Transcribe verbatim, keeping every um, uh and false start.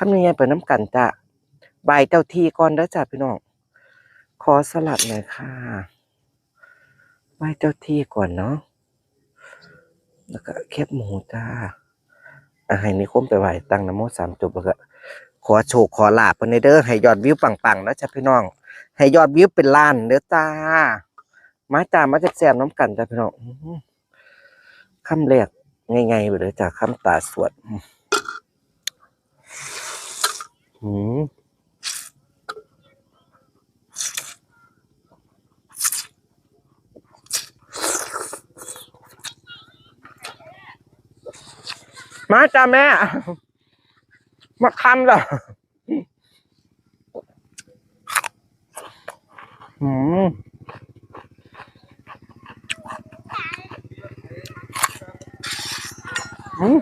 คำยังไงไปน้ำกันจ้ะ ไหว้เจ้าที่ก่อนเด้อจ้ะพี่น้อง ขอสลัดหน่อยค่ะ ไหว้เจ้าที่ก่อนเนาะ แล้วก็แคบหมูจ้า อ่ะ ให้นิคมไปไหว้ตั้งนะโมสามจบ แล้วก็ขอโชคขอลาภเพิ่นเด้อ ให้ยอดวิวปังๆนะจ้ะพี่น้อง ให้ยอดวิวเป็นล้านเด้อจ้า มาจ้า มาแซ่บๆน้ำกันจ้ะพี่น้อง อื้อหือ คำแรกง่ายๆไปเลยจ้ะ คำตาสวด อืม มาจ้าแม่ มาคำละ อืม อืม